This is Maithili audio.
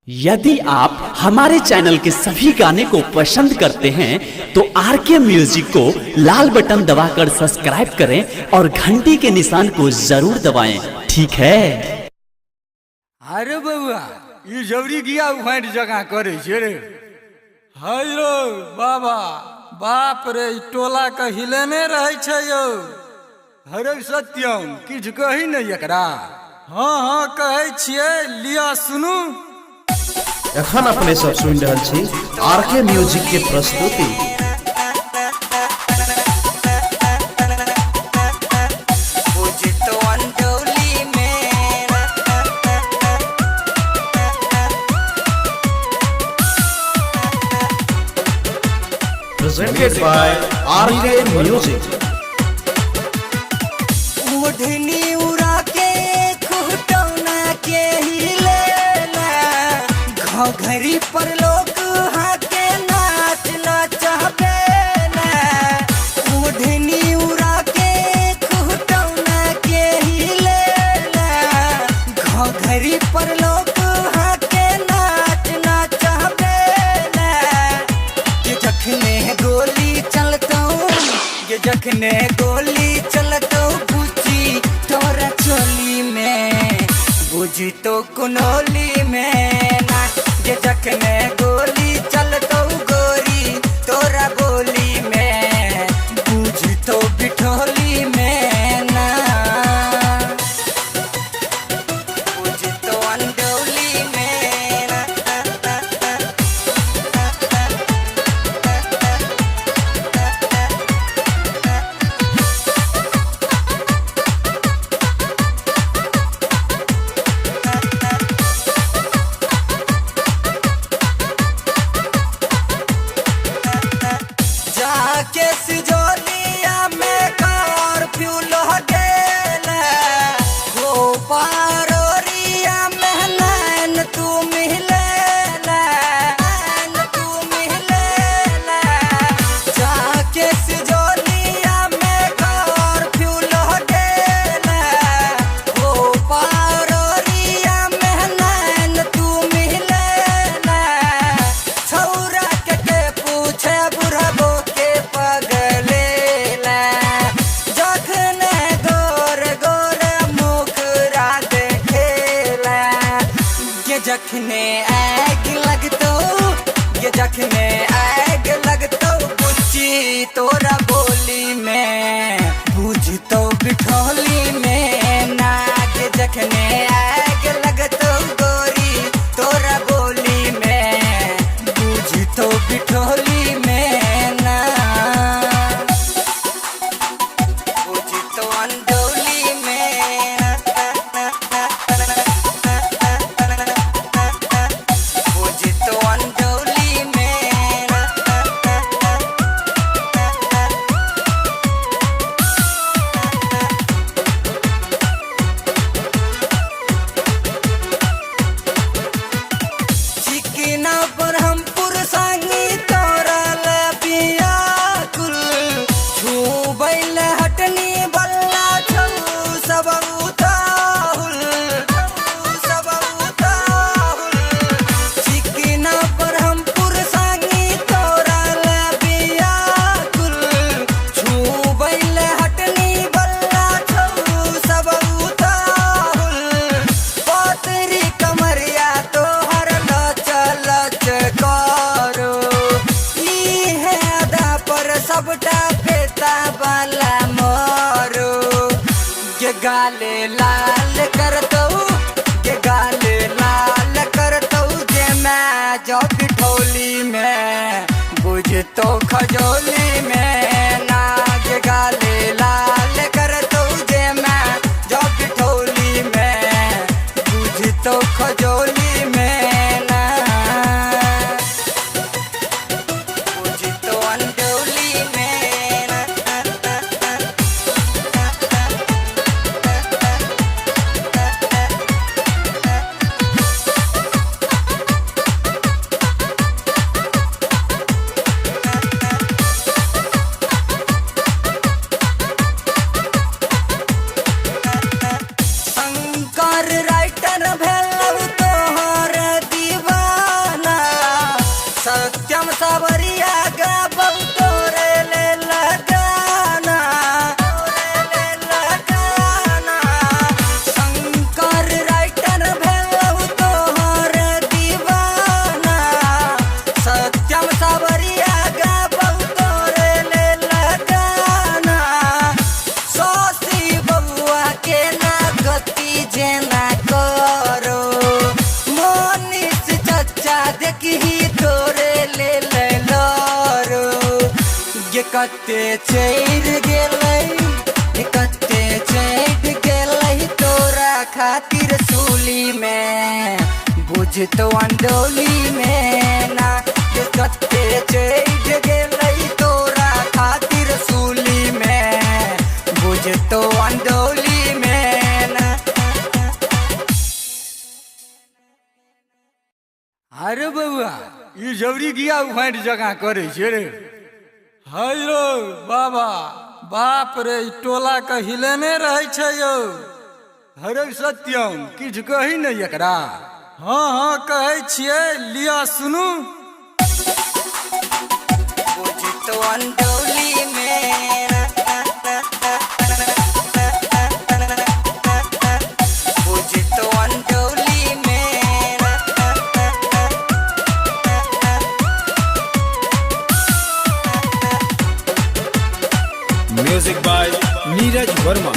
यदि आप हमारे चैनल के सभी गाने को पसंद करते हैं तो आर के म्यूजिक को लाल बटन दबाकर सब्सक्राइब करें और घंटी के निशान को जरूर दबाएं। ठीक है। अरे बउआ, ई जबरी गिया उफाँटि जकाँ करै छै रे। है रौ बाबा, बाप रे, ई टोला के हिलेने रहै छै यौ। हरे सत्यम, किछु कही नहि एकरा। हँ हँ, कहै छियै, लिअ सुनू। एखन अपने सब सुनि रहल छी आर के म्यूजिक के प्रस्तुति। Presented by R K music. ओढ़नी उड़ा के खुटौना के हिलेला, घघरी पर लोग हाके नाच नचबेला। ओढ़नी उड़ा के खुटौना के हिलेला, घघरी पर लोग हाके नाच नचबेला। ये जखने गोली चलतौ, ये जखने गोली चलतौ बुची तोरा चोली में, बुझी तो कुनोली में ना। ये जखने गोली चलतौ गोरी तोरा बोली में, बुझी तो बिठोली में ना, बुझी तो अंडोली में ना। जाके सिजोलिया में कर्फ्यू लह गेल, हो पारोरिया में नैन तू मिलेल, नैन तू मिलेल। जाके सिजोलिया में कर्फ्यू लह गेल, हो पारोरिया में नैन तू मिलेल। छौरा के पूछे बुढ़बो के पगलेला, जखन गोर गोर मुखरा देखेला। ये जखने आग लगतो, ये जखने आग लगतो बुच्ची तोरा बोली में, बुझतो बिठोली में ना। ये जखने आग लगतो गोरी तोरा बोली में, बुझतो बिठोली में ना, बुझतो अंडोली में ना, बुझतो अंडोली में ना। चिकना ब्रह्मपुर संगी तोरा बियाकुल, छूबैल हटनी बल्ला छौ सब उताहुल, सब उताहुल। चिकना ब्रह्मपुर संगी तोरा बियाकुल, छूबैल हटनी बल्ला छौ सब उताहुल। पतरी कमरिया तोहर लच लच करो, इहे अदा पर सबटा फेता वाला मोरो। ये गाले लाल करतौ, ये गाले लाल करतौ जे मैं जो बिठौली में, बुझतो खजौली में ना। ये गाले लाल करतौ जे मैं जो बिठौली में, बुझतो खजौली में ना, बुझतो अंडोली में ना। कते चढ़ गेलै, कते चढ़ गेलै तोरा खातिर सूली में, बुझतो अंडोली में ना। कते चढ़ गेलै तोरा खातिर सूली में, बुझतो अंडोली में ना। अरे बौआ, ई जबरी गिया उफाँटि जकाँ करै छै रे। है रौ बाबा, बाप रे, ई टोला के हिलेने रहै छै यौ। हरे सत्यम, किछु कही नहि एकरा। हँ हँ, कहै छियै, लिअ सुनू। बुझतो अंडोली में ना। बुझतो अंडोली में ना। Music by Neeraj Verma.